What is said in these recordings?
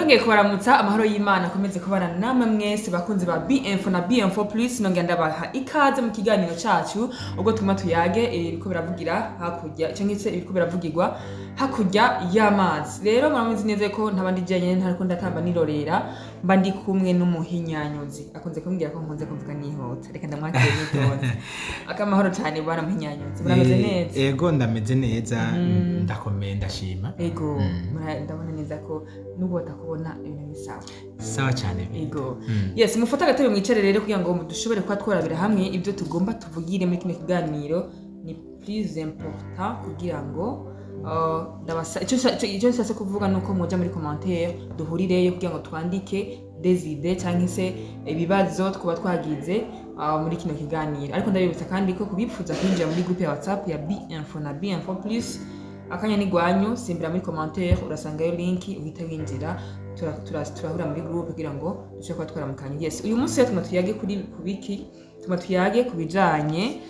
Ndongeye kubaramutsa, amahoro y'Imana akomeze kubana namwe mwese bakunzi ba BM4 na BM4 Plus. Nongera ndabaha ikaze mu kiganiro cacu ubwo tuma tuyage ibiriko biravugira hakurya cyangwa se ibiriko biravugirwa hakurya y'amazi. Rero muramuzi neza ko ntabandi jenyene, ntariko ndatamba nirorera, mba ndi kumwe n'umuhinyanyuzi akunze kumbwira ko nkunze kuvuga nihuta. Reka ndamwakire nitonze. Akamahoro cyane, bwana muhinyanyuzi, murameze neza? Ego, ndameze neza, ndakomeye, ndashima. Ego, ndabona neza ko nubwo batakubona ibintu ni sawa. Sawa cyane. Ego. Yes, mufate agatebe mwicare rero kugira ngo dushobore kuba tworabira hamwe ibyo tugomba tuvugire muri kino kiganiro. Ni plus important kugira ngo ndabasa icyo nshatse kuvuga ni uko muja muri commentaire, duhurireyo kugira ngo twandike des idées cyangwa se ibibazo twaba twagize muri kino kiganiro. Ariko ndabibutsa kandi ko kubipfuza kwinjira muri groupe ya WhatsApp ya B-Info na B-Info Plus, akanya ni gwanyu. Simbira muri commentaire, urasangayo link, uhita winjira, turahura muri groupe kugira ngo dushobore kuba twaramukanya. Yes, uyu munsi rero tuma tuyage kuri ku biki? Tuma tuyage ku bijanye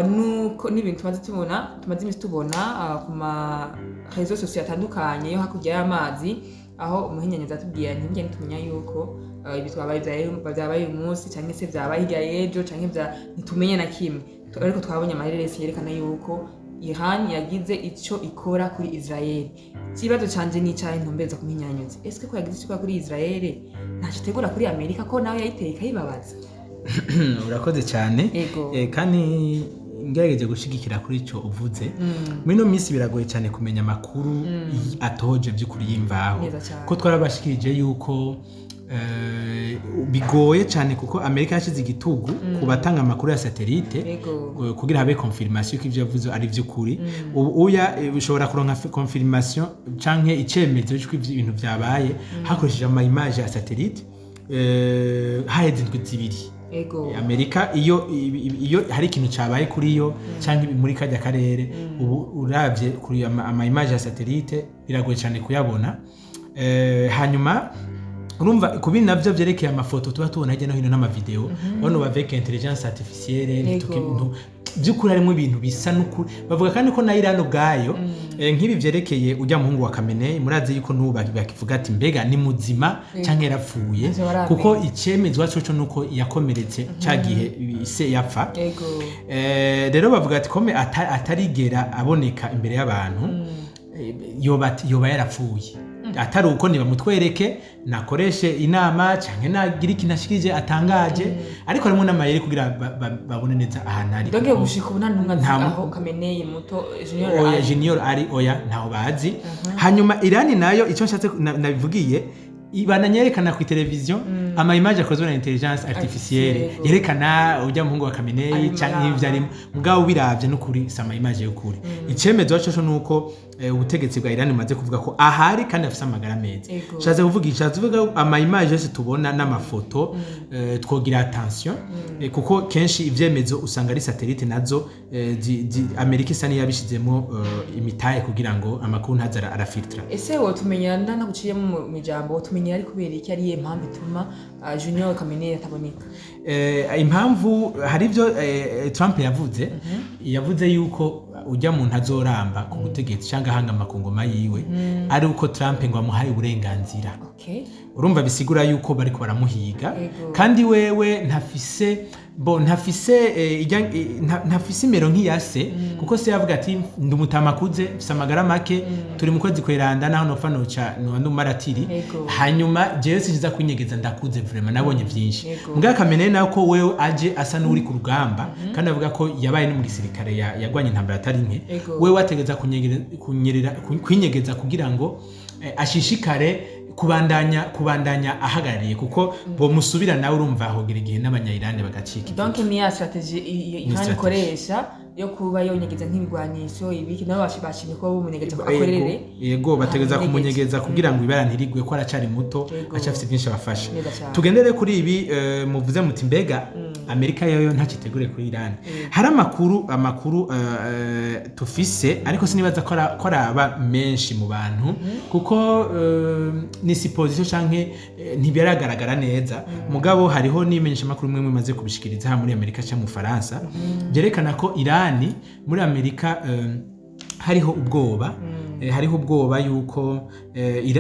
nuko n'ibintu tumaze tubona, tumaze iminsi tubona ku ma réseaux sociaux atandukanye yo hakurya y'amazi, aho umuhinyanyuzi atubwiye ntibujya nitumenya yuko ibi twabaye vyabaye uyu munsi canke se vyabaye hirya y'ejo canke vya ntitumenye na kimwe. Ariko twabonye amareresi yerekana yuko Iran yagize ico ikora kuri Israel. Ikibazo canje ni icahe ntumbereza ku muhinyanyuzi? Eske ko yagize ico ikora kuri Israel, ntaco itegura kuri Amerika, ko nawe yayiteye ikayibabaza? Urakoze cyane. Ego. Kandi ngerageje gushigikira kuri icyo uvuze, muri ino minsi biragoye cyane kumenya amakuru atoje by'ukuri y'imvaho. Neza cyane. Ko twarabashikirije yuko bigoye cyane, kuko Amerika yashyize igitugu ku batanga amakuru ya satellite kugira habe confirmation ko ivyo yavuze ari vy'ukuri. Ubu uya ushobora kuronka confirmation canke icemezo c'uko ivyo ibintu vyabaye hakoresheje ama image ya satellite haheze indwi 2. Amerika iyo hari ikintu cabaye kuri yo canke muri kajya karere, ubu uravye kuri ama image ya satellite biragoye cyane kuyabona. Hanyuma urumva kubi navyo vyerekeye amafoto tuba tubona hirya no hino n'amavideo bano avec intelligence artificielle, by'ukuri harimo ibintu bisa n'ukuri. Bavuga kandi ko na Iran ubwayo, nk'ibi vyerekeye ujya muhungu wa Khamenei, murazi yuko n'ubu bakivuga ati mbega ni muzima canke yarapfuye? Ntavyo baramenya. Kuko icemezwa coco nuko yakomeretse ca gihe ise yapfa. Rero bavuga ati kome atarigera aboneka imbere y'abantu, yoba yarapfuye, atari uko nibamutwereke nakoreshe inama canke nagira ikintu ashikirije atangaje. Ariko harimo n'amayeri kugira babone neza ahantu ari. Donc gushika ubu nta n'umwe azi aho Khamenei muto junior Oya. ari. Junior ari, oya, ntaho bazi. Hanyuma Irani nayo, icyo nshatse nabivugiye, bananyerekana ku televiziyo ama image akozwe na intelligence artificielle yerekana ujya muhungu wa Khamenei Arimo canke araba. ivyo arimo. Mugabo biravye n'ukuri si ama image y'ukuri. Icemezo cyo nuko ubutegetsi bwa Iran bumaze kuvuga ko ahari kandi afise amagara meza. Nshatse kuvuga ama image yose tubona n'amafoto, twogira attention, kuko kenshi ivyemezo usanga ari satellite nazo, Amerika isa n'iyabishizemo imitahe kugira ngo amakuru ntaze arafiltra. Ese wotumenya, ndanaguciyemo mu ijambo, wotumenya ari kubera iki, ari iyihe mpamvu ituma junior Khamenei ataboneka? Impamvu hari ibyo Trump yavuze yuko ujya muntu azoramba ku butegetsi cyangwa ahangama ku ngoma yiwe ari uko Trump ngo amuhaye uburenganzira. Urumva bisigura yuko bariko baramuhiga. Kandi wewe ntafise bo ntafise ntafise imero nk'iya se, kuko se yavuga ati ndi umutama akuze, mfise amagara make, turi mu kwezi kweranda, naho nopfa noca noba ndi umumaratiri. Hanyuma jewe sinziza kwinyegeza, ndakuze vraiment, nabonye vyinshi. Mbwa Khamenei nawe ko wewe aje asa n'uri ku rugamba, kandi avuga ko yabaye no mu gisirikare, yagwanye intambara atari nke, wewe ategeza kwinyegeza kugira ngo ashishikare kubandanya ahagarariye, kuko bomusubira nawe urumva hogira igihe n'abanyayirani bagacika Donc ni ya stratégie Ni Iran stratégie. ikoresha yo kuba yonyegeza nk'ibigwanisho ibiki, nabo bashimye kuba bumunyegeza ko akorere. Yego, bategeza amunyegeze. Kumunyegeza kugira ngo ibara ntirigwe, ko aracari muto, acafise byinshi abafasha. Neza cyane. Tugendere kuri ibi, muvuze muti mbega Amerika yoyo ntakitegure kuri Iran. Hari amakuru tufise, ariko sinibaza ko araba menshi mu bantu, kuko ni supposition canke ntibiragaragara neza. Mugabo hariho n'imenyeshamakuru imwe imaze kubishikiriza haba muri Amerika cyangwa mu Faransa, byerekana ko Irani muri Amerika hariho ubwoba. Hariho ubwoba yuko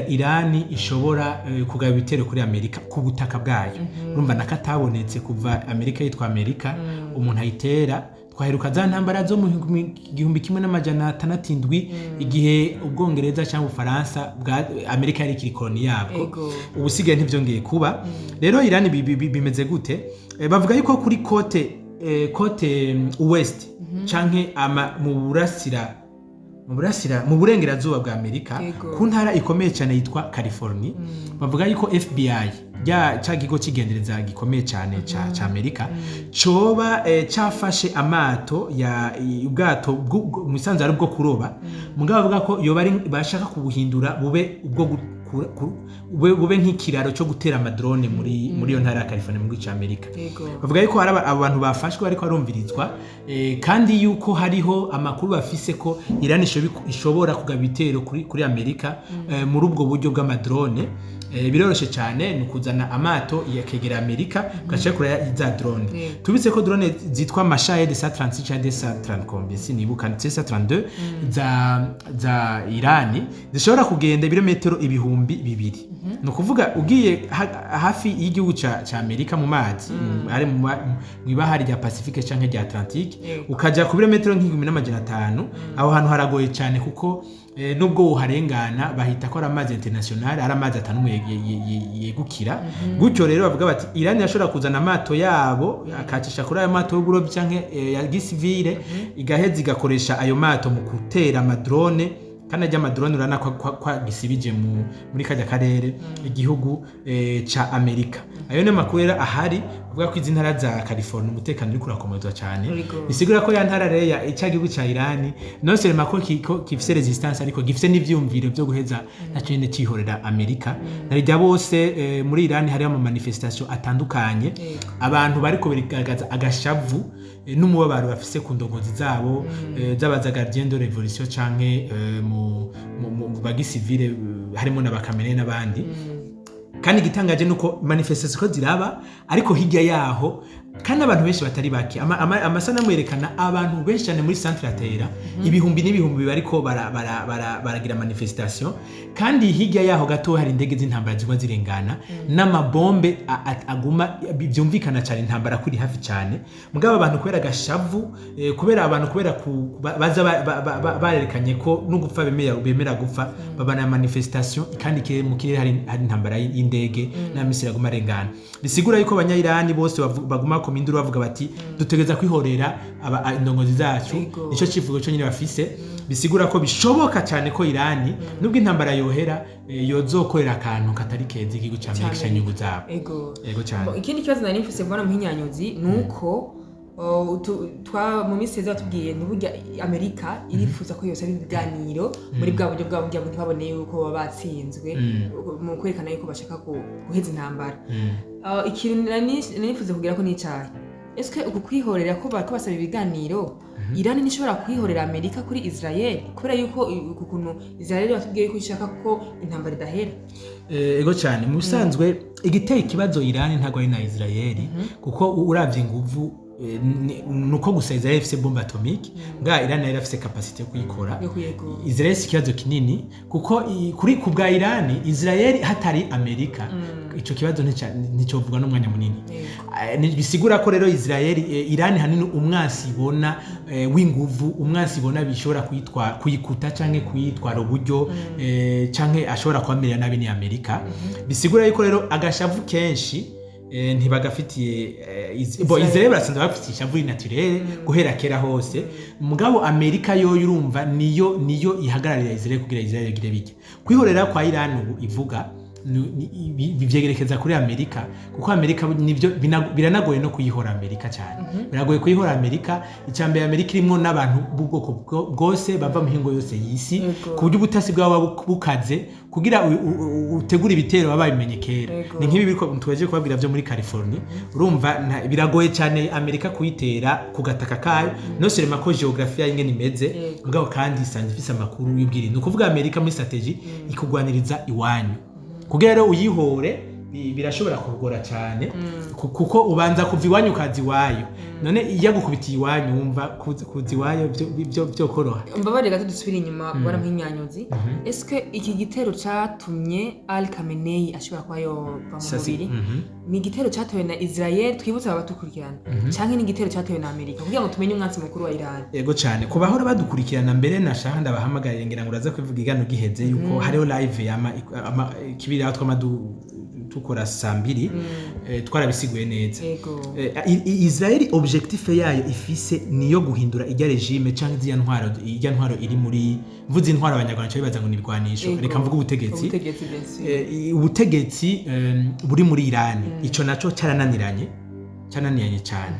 Irani ishobora kugaba ibitero kuri Amerika ku butaka bwayo. Urumva nakatabonetse kuva Amerika yitwa Amerika. Umuntu ayitera, twaheruka za ntambara zo mu 1607, igihe Ubwongereza cyangwa Ubufaransa bwa Amerika yari ikiri koloni yabwo. Ubusigaye ntibyongeye kuba. Rero Irani bimeze gute? Bavuga yuko kuri côte ouest canke ama mu burasira mu burengerazuba bwa Amerika, ku ntara ikomeye cyane yitwa California, bavuga yuko FBI, rya ca kigo kigendereza gikomeye cyane ca Amerika, coba cafashe amato ya ubwato mu isanzwe ari ubwo kuroba, mugabo bavuga ko yoba ari bashaka kubuhindura bube ubwo bube nk'ikiraro cyo gutera ama drone muri iyo ntara ya California mu gihugu ca Amerika. Bavuga yuko hari abo bantu bafashwe ariko barumvirizwa, kandi yuko hariho amakuru bafise ko Iran ishobora kugaba ibitero kuri Amerika muri ubwo buryo bw'ama drone. Biroroshe cyane, ni ukuzana amato yakegera Amerika, ugaca kure za drone. Tubitse ko drone zitwa ma Shahed 136 cyangwa 130 combien, sinibuka, 132 za Irani zishobora kugenda ibirometero 2000. Ni ukuvuga ugiye hafi y'igihugu ca Amerika mu mazi, ari mu ibahari rya Pacifique canke rya Atlantique, ukaja ku birometero nk'1500, aho hantu haragoye cyane, kuko nubwo woharengana bahita ko ari amazi international, ari amazi atanu yegukira gutyo. Rero bavuga bati Irani yashobora kuzana amato yabo akacisha kuri ayo mato y'uburobyi canke ya gisivile, igaheza igakoresha ayo mato mu gutera ama drone. Kandi ajya ama drone urana ko gisibije muri kajya karere igihugu ca Amerika. Ayo ni amakuru rero ahari, avuga ko izi ntara za California umutekano uri kurakomezwa cyane. Bisigura ko ya ntara rero ya ca gihugu ca Irani, non seulement ko gifise résistance, ariko gifise n'ivyumviro vyo guheza naco nyene cihorera Amerika. Narijya bose muri Irani hariho ama manifestation atandukanye, abantu bariko barigaragaza agashavu n'umubabaro bafise ku ndongozi zabo, z'abaza gardien de révolution canke mu bagisivile, harimo na bakamene n'abandi. Kandi igitangaje nuko manifestation ko ziraba, ariko hirya yaho kandi abantu benshi batari bake, amasanamu yerekana abantu benshi cyane muri centre ya Tehran, ibihumbi n'ibihumbi bariko baragira manifestation. Kandi hirya yaho gato hari indege z'intambara zigwa zirengana n'amabombe aguma byumvikana cyane, intambara kuri hafi cyane. Mugabo abantu kubera agashavu, kubera abantu kubera baza barerekanye ko no gupfa bemera gupfa, babana manifestation. Kandi mu kirere hari intambara y'indege n'ama missile aguma arengana. Bisigura yuko abanyayirani bose baguma ku minduru, bavuga bati dutegereza kwihorera indongozi zacu. Nico civugo cyo nyine bafise. Bisigura ko bishoboka cyane ko Irani, nubwo intambara yohera, yozokorera akantu katari keza igihugu ca Amerika canke inyungu zabo. Yego cyane. Bo, ikindi kibazo nari mfise, mbona muhinyanyuzi, ni uko mu minsi yeze batubwiye ntiburya Amerika irifuza ko yosaba ibiganiro muri bwa buryo bwa burya ntibabone yuko baba batsinzwe, mu kwerekana yuko bashaka guheza intambara. Ikintu nari nifuza kugira ko ni icahe? Eske uku kwihorera ko bariko basaba ibiganiro, Irani ntishobora kwihorera Amerika kuri Israel, kubera yuko uku kuntu Israel batubwiye yuko ishaka ko intambara idahera? Ego cyane. Mu bisanzwe igiteye ikibazo Irani ntabwo ari na Israeli, kuko uravye inguvu, nuko gusa Israel ifise bombe atomique, bwa Irani nayo irafise capacité yo kuyikora. Yo kuyego. Israel si ikibazo kinini, kuko kuri ku bwa Irani, Israel hatari Amerika, ico kibazo nticovugwa n'umwanya munini. Bisigura ko rero Israel, Irani hanini umwansi ibona w'inguvu, umwansi ibona bishobora kuyitwa kuyikuta canke kuyitwara uburyo, canke ashobora kubamerera nabi ni Amerika. Bisigura yuko rero agashavu kenshi ntibagafitiye bo Israel. Israel barasanzwe bafitiye ishavu naturel guhera kera hose. Mugabo Amerika yo urumva niyo ihagararira Israel kugira Israel igire bijya kwihorera kwa Iran. Ubu ivuga bivyegerekeza kuri Amerika, kuko Amerika nivyo biranagoye no kuyihora Amerika cyane. Biragoye kuyihora Amerika. Icambere, Amerika irimwo n'abantu b'ubwoko bwose bava mu mihingo yose y'isi, ku buryo ubutasi bwabo buba bukaze kugira utegure ibitero baba babimenye kera. Ni nk'ibi biriko tuweje kubabwira byo muri California. Urumva biragoye cyane Amerika kuyitera ku gataka kayo, non seulement ko géographie yayo ingene imeze, mugabo kandi isanzwe ifise amakuru y'ubwirinzi. Ni ukuvuga Amerika muri stratégie ikugwaniriza iwanyu kugira rero uyihore. Birashobora kugora cyane, kuko ubanza kuva iwanyu ukaza iwayo. None iyo agukubitiye iwanyu, wumva kuza iwayo byo koroha? Mbabarire gato dusubire inyuma, bwana Mpinyanyuzi. Eske iki gitero catumye Ali Khamenei ashobora kuba yova mu mubiri, ni igitero cyatewe na Israel, twibutse aba batukurikirana, canke ni igitero cyatewe na Amerika, kugira ngo tumenye umwansi mukuru wa Iran? Yego cyane. Ku bahora badukurikirana mbere, nashaka ndabahamagarire, ngira ngo uraza kubivuga igano giheze, yuko hariho live yama ikibiri aho twama dukora saa 2, twarabisiguye neza. Israel, objectif yayo ifise niyo guhindura ijya régime canke ziriya ntwaro, ijya ntwaro iri muri, mvuze intwaro Abanyarwanda cyo bibaza ngo ni ibigwanisho. Reka mvuge ubutegetsi. Ubutegetsi, bien sûr. Ubutegetsi buri muri Iran, ico naco cyarananiranye, cyarananiranye cyane.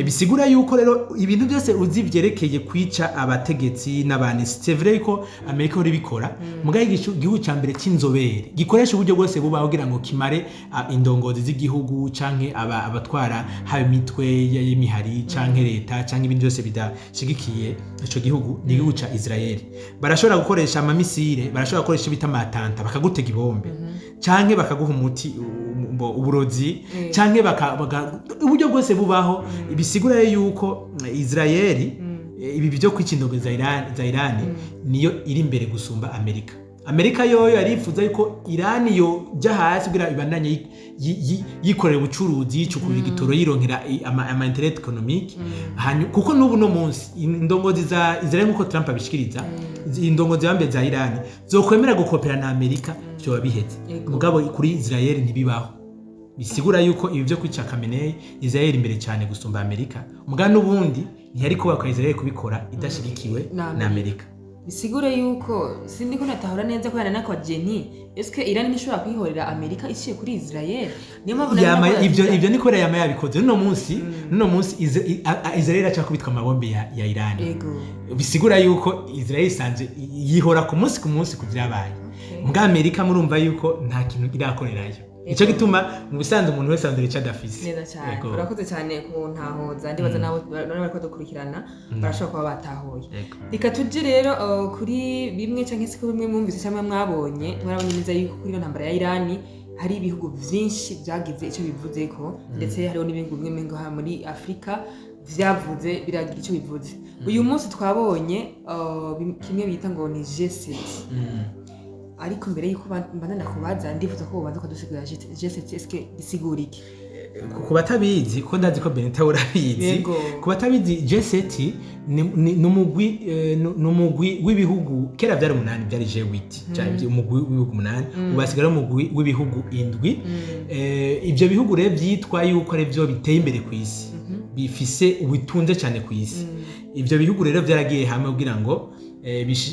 Bisigura yuko rero ibintu byose uzi vyerekeye kwica abategetsi n'abantu, c'est vrai ko Amerika ihora ibikora, mugabo igihugu ca mbere c'inzobere gikoresha uburyo bwose bubaho kugira ngo kimare indongozi z'igihugu canke abatwara, haba imitwe y'imihari canke leta canke ibindi byose bidashigikiye ico gihugu, ni igihugu ca Israel. Barashobora gukoresha ama missiles, barashobora gukoresha ibita ama attentats, bakagutega ibombe canke bakaguha umuti, uburozi, canke uburyo bwose bubaho. Bisigura rero yuko Israeli, ibi byo kwica indongo za Iran niyo iri imbere gusumba Amerika. Amerika yoyo yarifuza yuko Iran yoja hasi kugira ibandanye yikorera ubucuruzi, yicukurira igitoro, yironkera ama intérêt économique. Kuko n'ubu no munsi indongozi za Israel, nkuko Trump abishikiriza, indongozi bambe za Iran zokwemera gukopera na Amerika, vyoba biheze. Mugabo kuri Israel ntibibaho. Bisigura yuko ibi byo kwica Khamenei, Israel imbere cyane gusumba Amerika. Mugabo n'ubundi ntiyari kubaka Israel kubikora idashigikiwe Na na Amerika. Bisigure yuko sindiko natahura neza ko yana nakwagiye nti: eske Iran ntishobora kwihorera Amerika iciye kuri Israel? Niyo mpamvu nari Yama nakoze ivyo ivyo ni kubera yama yabikoze. Nuno munsi Israel iracakubitwa amabombe ya Iran. Bisigura yuko Israel isanzwe yihora ku munsi ku munsi ku vyabaye. Mbwa Amerika murumva yuko nta kintu irakorerayo. Nico gituma mu bisanzwe umuntu wese andura ico adafise. Neza cyane. Urakoze cyane ku ntahoza. Ndibaza nabo bari bariko dukurikirana barashobora kuba batahuye. Reka tuje rero kuri bimwe canke se ko bimwe mwumvise cyangwa mwabonye. Mwarabonye neza yuko kuri ino ntambara ya Irani hari ibihugu vyinshi vyagize ico bivuzeko, ndetse hariho n'ibihugu bimwe ngaha muri Afurika vyavuze, biragira ico bivuze. Uyu munsi twabonye kimwe bita ngo ni G7. Ariko mbere yuko mbandana kubaza, ndifuza ko ubanza ukadusigurira G7, eske gisigura iki? Ku batabizi, ko ndazi ko Benita urabizi, ku batabizi, G7 ni umugwi w'ibihugu. Kera byari umunani, byari G8, cyari umugwi w'ibihugu umunani, ubu hasigara umugwi w'ibihugu indwi. Ibyo bihugu rero byitwa yuko ari byo biteye imbere ku isi, bifise ubutunze cyane ku isi. Ibyo bihugu rero byaragiye hamwe kugira ngo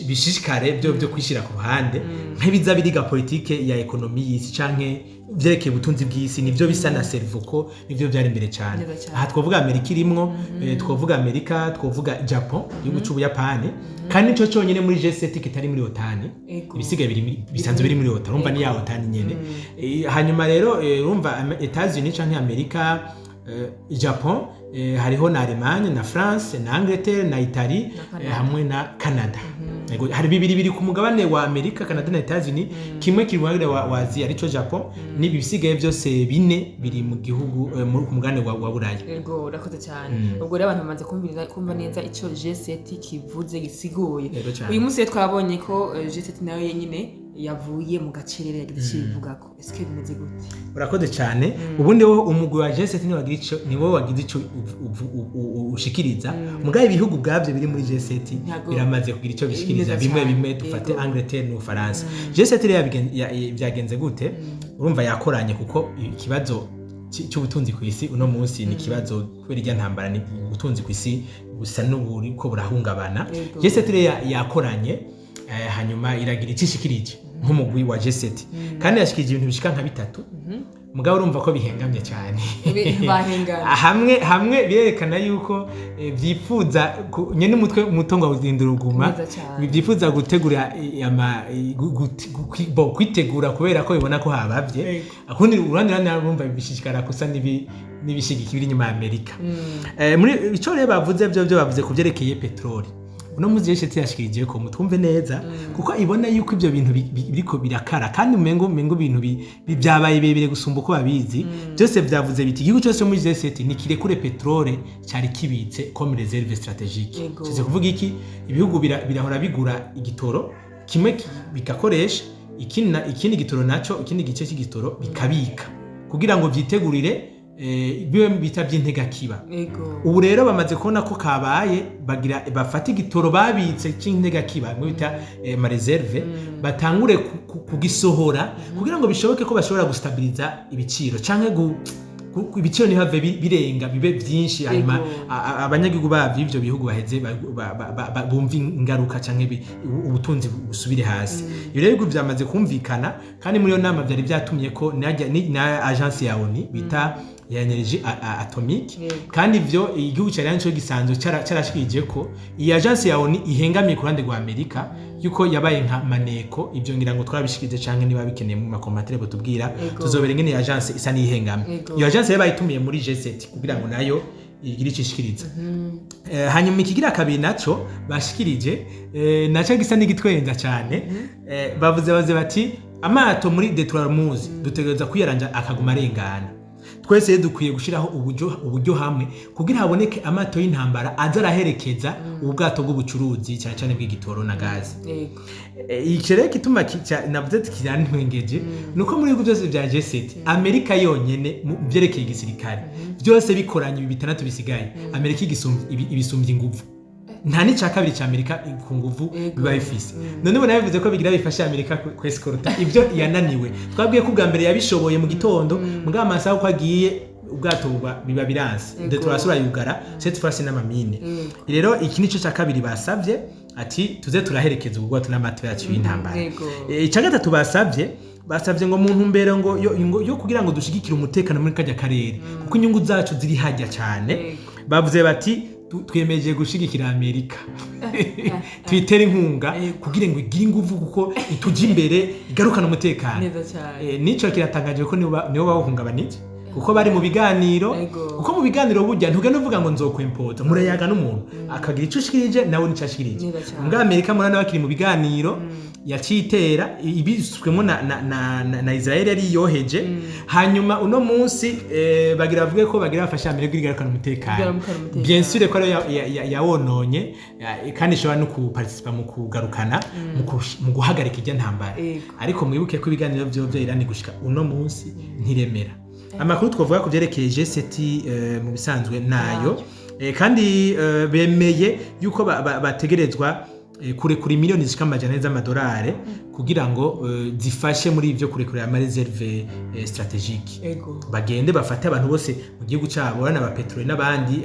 bishishikare byo kwishyira ku ruhande nk'ibiza biriga politike ya économie y'isi canke vyerekeye ubutunzi bw'isi. Nivyo bisa na cerveau, ko nivyo byari imbere cyane. Neza cyane. Aha twavuga Amerika irimwo, twavuga Amerika, twavuga Japon, igihugu c'Ubuyapani, kandi nico cyonyine muri G7 kitari muri OTAN. Ibisigaye bisanzwe biri muri OTAN, urumva ni ya OTAN nyene. Hanyuma rero urumva Etats-Unis canke Amerika, Japon, hariho na Allemagne na France na Angleterre na Italie, Na Canada. Hamwe na Canada. Yego, hari bibiri biri ku mugabane wa Amerika, Canada na Etats-Unis, kimwe kiri mu mugabane wa Aziya arico Japon, n'ibi bisigaye byose bine biri mu gihugu ku mugabane wa Buraya. Ego, urakoze cyane. Ubwo rero abantu bamaze kumva neza ico G7 kivuze, gisiguye. Yego cyane. Uyu munsi rero twabonye ko G7 nayo yenyine yavuye mu gacerere, yagize icyo ivugako. Ese bimeze gute? Urakoze cyane. Ubundi wo umugwi wa G7 niwo wagira ico, niwo wagize ico ushikiriza, mugabo ibihugu ubwabyo biri muri G7 biramaze kugira ico bishikiriza. Neza Bimwe cyane. bimwe, dufate Angleterre n'Ubufaransa. G7 rero byagenze gute? Urumva yakoranye kuko ikibazo cy'ubutunzi ku isi uno munsi ni ikibazo kubera irya ntambara, ni ubutunzi ku isi busa n'uburi ko burahungabana. G7 rero yakoranye, hanyuma iragira icyo ishikirije nk'umugwi wa G7, kandi yashikirije ibintu bishika nka bitatu. Mugabo urumva ko bihengamye cyane. Bahengamye. Hamwe hamwe birerekana yuko byifuza nyene umutwe muto ngo awuzindura uruguma. Neza cyane. Byifuza gutegura ama bo kwitegura kubera ko bibona ko habavye. Akundi uruhande rundi urumva bishishikara kusa n'ibishigikira biri inyuma ya Amerika. Muri ico rero bavuze, byo bavuze ku vyerekeye petroli. Uno munsi G7 yashikirije ko mutwumve neza, kuko ibona yuko ibyo bintu biriko birakara, kandi umengo ibintu byabaye birebire gusumba uko babizi. Byose byavuze biti igihugu cyose muri G7 nikirekure pétrole cyari kibitse comme réserve stratégique. Kize kuvuga iki? Ibihugu birahora bigura igitoro kimwe, bigakoresha ikindi, ikindi gitoro naco, ikindi gice cy'igitoro bikabika kugira ngo vyitegurire bibe bita by'integakiba. Ubu rero bamaze kubona ko kabaye, bagira bafata igitoro babitse cy'integakiba, bimwe bita ma réserve, batangure kugisohora kugira ngo bishoboke ko bashobora gustabiliza ibiciro canke ibiciro ntibave birenga bibe byinshi, hanyuma abanyagihugu bavyo ivyo bihugu baheze bumve ingaruka canke ubutunzi busubire hasi. Ibyo rero ibihugu vyamaze kumvikana, kandi muri iyo nama vyari vyatumye ko na agence ya ONU bita ya énergie atomique. Kandi ivyo igihugu ca Iran cyo gisanzwe carashikirije ko iyi agence ya ONU ihengamiye ku ruhande rwa Amerika, yuko yabaye nka maneko. Ivyo ngira ngo twabishikirije, canke niba bikeneye mu ma commentaires botubwira. Tuzobera ingene iyi agence isa n'ihengamye. Iyo agence yabaye itumiye muri G7 kugira ngo nayo igire ico ishikiriza. Hanyuma ikigira kabiri naco bashikirije, naco gisa n'igitwenza cyane. Bavuze bati amato muri détroit Hormuz dutegereza kwiyaranja akaguma arengana. Twese rero dukwiye gushyiraho uburyo hamwe kugira haboneke amato y'intambara aza araherekeza ubu bwato bw'ubucuruzi, cyane cyane bw'igitoro na gazi. Iki rero gituma navuze ati kirantwengeje ni uko muri bihugu byose bya G7, Amerika yonyene mu byerekeye igisirikare byose bikoranye, ibi bitandatu bisigaye, Amerika ibisumbye inguvu. Nta n'icya kabiri cya Amerika ku nguvu biba bifise. None ubu nabivuze ko bigira bifasha Amerika kwescorta ibyo yananiwe. Twabwiye ko ubwa mbere yabishoboye mu gitondo, mbwa amasaha uko agiye ubwato biba biranse. Ndetse turasura yugara cette fois n'ama mines. Rero iki nico cya kabiri basabye, ati tuze turaherekeza ubu bwato n'amato yacu y'intambara. Icya gatatu basabye ngo mu ntumbero ngo yo kugira ngo dushigikire umutekano muri kajya karere, kuko inyungu zacu ziri hajya cyane. Bavuze bati twiyemeje gushigikira Amerika, tuyitere inkunga kugira ngo igire inguvu, kuko itujye imbere igarukane umutekano. Neza cyane. Nico kiratangaje ko nibo bawuhungabanije, kuko bari mu biganiro. Kuko mu biganiro burya ntugenda uvuga ngo nzokwempoza, murayaga n'umuntu akagira ico ushikirije, nawe nico ashikirije. Neza cyane. Mbwa Amerika murana bakiri mu biganiro yacitera ibiswemo na Israel yari yoheje. Hanyuma uno munsi bagira bavuge ko bagira bafasha Amerika igarukana umutekano. Igarukana umutekano. Bien sûr ko ariyo yawononye, kandi ishobora no kuparticipa mu kugarukana, mu guhagarika irya ntambara. Ariko mwibuke ko ibiganiro vyo bya Iran gushika uno munsi ntiremera. Amakuru twavuga ku byerekeye G7 mu bisanzwe nayo. Kandi bemeye yuko bategerezwa kurekura miliyoni zishika 400 z'amadolari kugira ngo zifashe muri ivyo kurekura ama réserve stratégique. Bagende bafate abantu bose mu gihugu cyabo, bana ba pétrole n'abandi.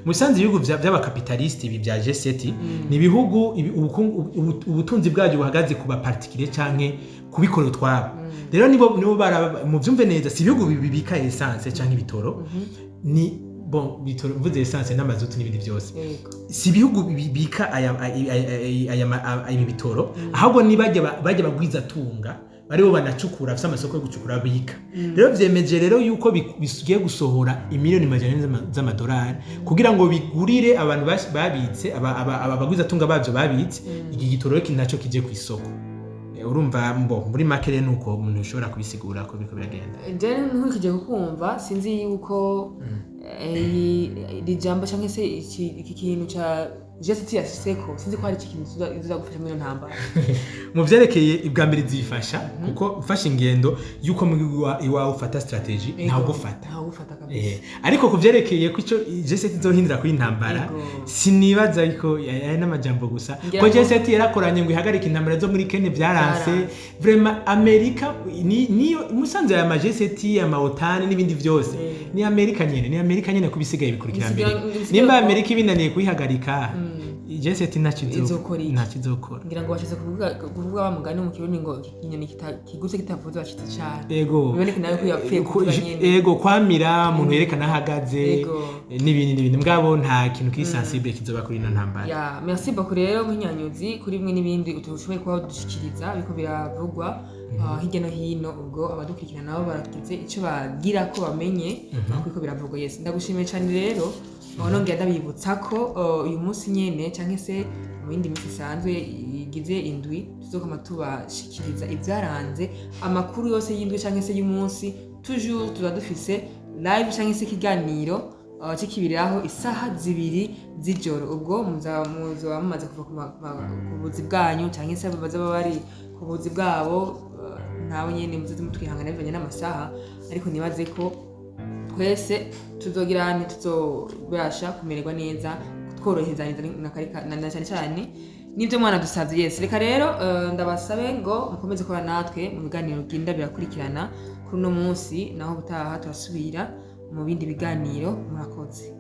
Mu bisanzwe ibihugu by'aba capitalistes ibi bya G7 ni ibihugu ubutunzi bwabyo buhagaze ku ba particulier canke kubikorera utwabo. Rero nibo bara muvyumve neza, si ibihugu bibika essence canke ibitoro, ni bon bitoro mvuze essence n'amazutu n'ibindi byose. Si ibihugu bibika aya ibi bitoro, ahubwo ni bajya bagwiza tunga baribo banacukura, bafise amasoko yo gucukura bika. Rero vyemeje rero yuko bigiye gusohora imiliyoni 400 z'amadolari kugira ngo bigurire abantu babitse, abagwizatunga bavyo babitse iki gitoro, rero naco kije ku isoko. Urumva mbo muri make rero nuko umuntu ushobora kubisigura ko biriko biragenda. Je nkurikije kukumva, sinzi yuko iri jambo cyangwa se iki kintu ca G7 yashizeko, sinzi ko hari iki kintu kiza gufasha muri iyo ntambara. Mu vyerekeye ibwa mbere zifasha, kuko ufashe ingendo yuko mu gihugu iwawe ufata stratégie, ntawe ugufata. Ntawe ugufata kabisa. Ariko ku vyerekeye ko ico G7 izohindura kuri intambara, sinibaza ko aya n'amajambo gusa, Ngira ko G7 yarakoranye ngo ihagarike intambara zo muri Kenya, vyaranse. Vyaranse. Vraiment Amerika niyo musanze aya ma G7, ama OTAN n'ibindi vyose, ni Amerika nyene kubisigaye bikurikira Amerika. Bisigaye Nimba Amerika ibinaniye kuyihagarika, G7 ntacyo Izokora iki? Ntacyo izokora. Ngira ngo bashatse kuvuga wa mugani mu Kirundi ngo inyoni kigutse kitavuze bacitse cane. Ego. Biboneke nawe ko yapfuye kuvuga nyene. Ego, kwamira umuntu yerekana aho ahagaze. N'ibindi n'ibindi, mugabo nta kintu kiri sensible kizoba kuri ino ntambara. Ya, merci beaucoup rero nk'inyanyuzi kuri bimwe n'ibindi utushoboye kuba dushikiriza biriko biravugwa hirya no hino. Ubwo abadukurikirana nabo baragize icyo bagira ko bamenye aho biriko biravugwa. Yes, ndagushimiye cyane rero. Nongera ndabibutsa ko uyu munsi nyene canke se mu yindi minsi isanzwe igize indwi, tuzokoma tubashikiriza ibyaranze amakuru yose y'indwi canke se y'umunsi. Toujours tuba dufise live canke se ikiganiro cikibiriraho isaha 2 z'ijoro. Ubwo muzoba mumaze kuva ku buzi bwanyu canke se bazaba bari ku buzi bwabo, ntawe nyene muzoze mutwihangana bivanye n'amasaha, ariko nibaze ko twese tuzogira ntituzobasha kumererwa neza, tworohereza na cyane cyane nibyo mwana dusabye. Yes, reka rero ndabasabe ngo mukomeze kuba natwe mu biganiro bigenda birakurikirana kuri uno munsi. Naho ubutaha turasubira mu bindi biganiro. Murakoze.